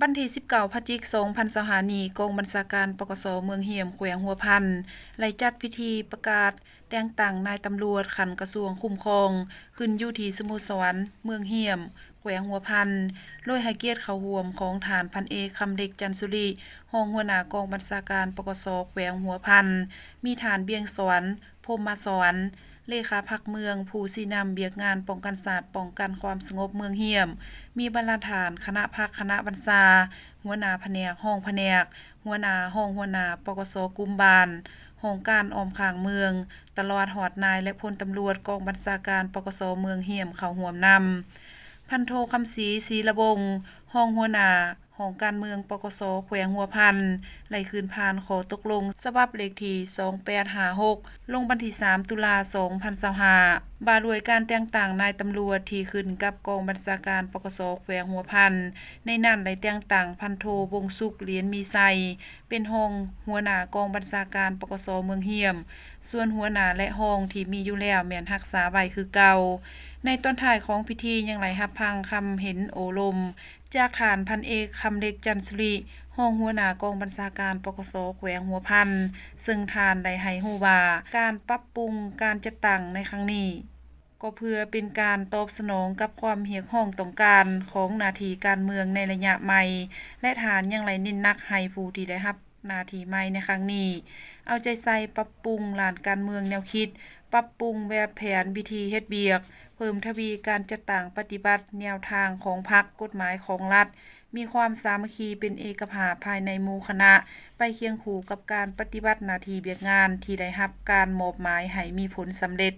ວັນທີສິບເກົ້າ ພະຈິກ ສອງພັນຊາວຫ້ານີ້, ກອງບັນຊາການ ປກສ ເມືອງຫ້ຽມ ແຂວງຫົວພັນ ໄດ້ຈັດພິທີປະກາດແຕ່ງຕັ້ງນາຍຕຳຫຼວດຂັ້ນກະຊວງຄຸ້ມຄອງ ຂຶ້ນຢູ່ທີ່ສະໂມສອນເມືອງຫ້ຽມ ແຂວງຫົວພັນ ໂດຍໃຫ້ກຽດເຂົ້າຮ່ວມຂອງທ່ານ ພັນເອກ ຄຳເລັກ ຈັນສຸລິ ຮອງຫົວໜ້າກອງບັນຊາການ ປກສ ແຂວງຫົວພັນ, ມີທ່ານ ບຽງສອນ ພົມມະສອນ ເລຂາພັກເມືອງ ຜູ້ຊີ້ນຳວຽກງານປ້ອງກັນຊາດ ປ້ອງກັນຄວາມສະຫງົບເມືອງຫ້ຽມ, ມີບັນດາທ່ານຄະນະພັກຄະນະບັນຊາ, ຫົວໜ້າພະແນກ, ຮອງພະແນກ, ຫົວໜ້າ, ຮອງຫົວໜ້າ ປກສ ກຸ່ມບ້ານ, ຫ້ອງການອ້ອມຂ້າງເມືອງ, ຕະຫຼອດຮອດນາຍ ແລະ ພົນຕຳຫຼວດກອງບັນຊາການ ປກສ ເມືອງຫ້ຽມເຂົ້າຮ່ວມນຳ. ພັນໂທ ຄຳສີ ສີລະວົງ ຮອງຫົວໜ້າ ຫ້ອງການເມືອງ ປກສ ແຂວງຫົວພັນ ໄດ້ຂຶ້ນຜ່ານຂໍ້ຕົກລົງສະບັບເລກທີສອງແປດຫ້າຫົກ ລົງວັນທີສາມ ຕຸລາ ສອງພັນຊາວຫ້າ ວ່າດ້ວຍການແຕ່ງຕັ້ງນາຍຕຳຫຼວດທີ່ຂຶ້ນກັບກອງບັນຊາການ ປກສ ແຂວງຫົວພັນ. ໃນນັ້ນໄດ້ແຕ່ງຕັ້ງພັນໂທ ວົງສຸກ ຫຼຽນມີໄຊ ເປັນຮອງຫົວໜ້າກອງບັນຊາການ ປກສ ເມືອງຫ້ຽມ, ສ່ວນຫົວໜ້າ ແລະ ຮອງທີ່ມີຢູ່ແລ້ວແມ່ນຮັກສາໄວ້ຄືເກົ່າ. ໃນຕອນທ້າຍຂອງພິທີຍັງໄດ້ຮັບຟັງຄຳເຫັນໂອ້ລົມ ຈາກທ່ານ ພັນເອກ ຄຳເລັກ ຈັນສຸລິ ຮອງຫົວໜ້າກອງບັນຊາການ ປກສ ແຂວງຫົວພັນ ເຊິ່ງທ່ານໄດ້ໃຫ້ຮູ້ວ່າ ການປັບປຸງການຈັດຕັ້ງໃນຄັ້ງນີ້ ກໍເພື່ອເປັນການຕອບສະໜອງກັບຄວາມຮຽກຮ້ອງຕ້ອງການຂອງໜ້າທີ່ການເມືອງໃນໄລຍະໃໝ່ ແລະ ທ່ານຍັງໄດ້ເນັ້ນໜັກໃຫ້ຜູ້ທີ່ໄດ້ຮັບ ໜ້າທີ່ໃໝ່ໃນຄັ້ງນີ້ ເອົາໃຈໃສ່ປັບປຸງດ້ານການເມືອງແນວຄິດ, ປັບປຸງແບບແຜນວິທີເຮັດວຽກ, ເພີ່ມທະວີການຈັດຕັ້ງປະຕິບັດແນວທາງຂອງພັກ, ກົດໝາຍຂອງລັດ, ມີຄວາມສາມັກຄີເປັນເອກະພາບພາຍໃນໝູ່ຄະນະ, ໄປຄຽງຄູ່ກັບການປະຕິບັດໜ້າທີ່ວຽກງານທີ່ໄດ້ຮັບການມອບໝາຍໃຫ້ມີຜົນສຳເລັດ.